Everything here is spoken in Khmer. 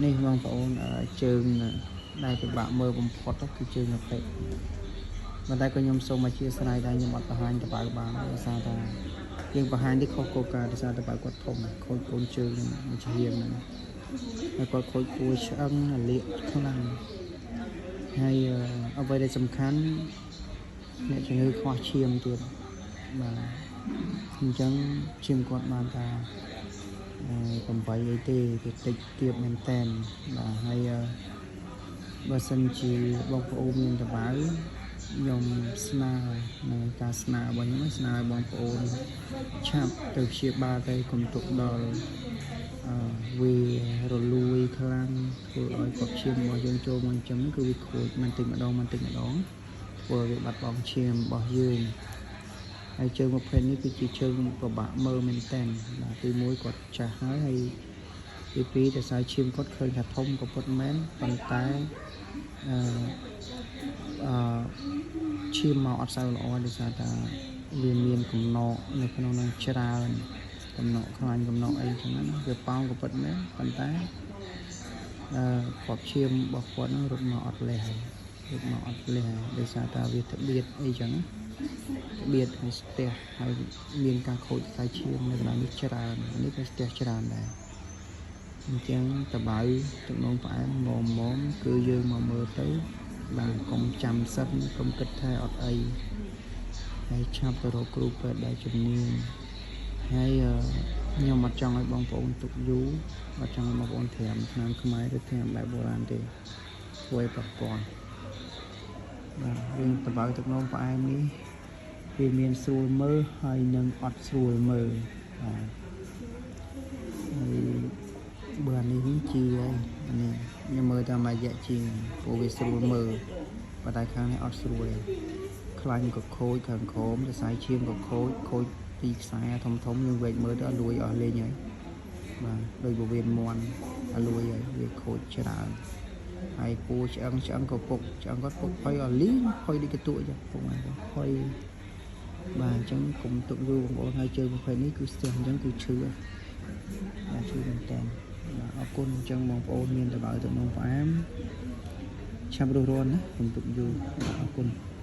នេះបងប្អូនជើងដែលពិបាកមើលបំផុតគឺជើងកាពិប៉ុន្តែក៏ខ្ញុំសូមអធ្យាស្រ័យដែរខ្ញុំអត់បង្ហាញតបៅបានដោយសារថាយើងបង្ហាញនេះខុសគោលការណ៍ដោយសារតបៅគាត់ធំខូចកូនជើងមួយជាងហ្នឹងហើយគាត់ខូចគួរឆ្អឹងលាកខ្លាំងហើយអ្វីដែលសំខាន់អ្នកជំងឺខ្វះឈាមទៀតបាទអញ្ចឹងឈាមគាត់បានថា8អីទេវាតិចទៀបមែនតែនបាទហើយបើសិនជាបងប្អូនមានតបៅខ្ញុំស្នើនៅការស្នើរបស់ខ្ញុំស្នើឲ្យបងប្អូនឆាប់ទៅព្យាបាលទៅកុំទុកដល់អឺវារលួយខ្លាំងធ្វើឲ្យគាត់ឈាមរបស់យើងចូលមកអញ្ចឹងគឺវាខូចមិនតិចម្ដងមិនតិចម្ដងធ្វើឲ្យវាបាត់បង់ឈាមរបស់យើងហើយជើងប្រភេទនេះគឺជាជើងពិបាកមើលមែនតើបាទទី1គាត់ចាស់ហើយហើយទី2ដោយសារឈាមគាត់ឃើញថាធំក៏ពិតមែនប៉ុន្តែអឺអឺឈាមមកអត់សូវល្អដោយសារថាវាមានកំណកនៅក្នុងនឹងច្រើនកំណកខ្លាញ់កំណកអីចឹងណាវាប៉ោងក៏ពិតមែនប៉ុន្តែអឺគ្រាប់ឈាមរបស់គាត់នឹងរត់មកអត់លះហើយរត់មកអត់លះហើយដោយសារថាវាត្បៀតអីចឹងណាត្បៀតហើយស្ទះហើយមានការខូចខ្សែឈាមនៅកន្លែងនេះច្រើននេះក៏ស្ទះច្រើនដែរអញ្ចឹងតបៅទឹកនោមផ្អែមមុំមុំគឺយើងមកមើលទៅបាទកុំចាំសិនកុំគិតថាអត់អីហើយឆាប់ទៅរកគ្រូពេទ្យដែលជំនាញហើយខ្ញុំអត់ចង់ឲ្យបងប្អូនទុកយូរអត់ចង់ឲ្យបងប្អូនត្រាំថ្នាំខ្មែរឬត្រាំបែបបុរាណទេធ្វើឲ្យប៉ះពាល់បាទរឿងតបៅទឹកនោមផ្អែមនេះវាមានស្រួលមើលហើយនឹងអត់ស្រួលមើលបាទហើយបើអានេះវិញជាហើយអានេះខ្ញុំមើលតាមរយៈជាងព្រោះវាស្រួលមើលប៉ុន្តែខាងនេះអត់ស្រួលទេខ្លាញ់ក៏ខូចខាងក្រោមសរសៃឈាមក៏ខូចខូចពីខ្សែធំធំយើងវែកមើលទៅអត់លួយអស់លេងហើយបាទដូចពវៀនមន់អលួយហើយវាខូចច្រើនហើយពូឆ្អឹងឆ្អឹងក៏ពុកឆ្អឹងគាត់ពុកផុយអស់លីងផុយដូចកតួចឹងពុកហ្នឹងផុយបាទអញ្ចឹងកុំទុកយូរបងប្អូនហើយជើងប្រភេទនេះគឺស្ទះអញ្ចឹងគឺឈឺបាទឈឺមែនតើបាទអរគុណអញ្ចឹងបងប្អូនមានតបៅទឹកនោមផ្អែមឆាប់រស់រានណាកុំទុកយូរបាទអរគុណ។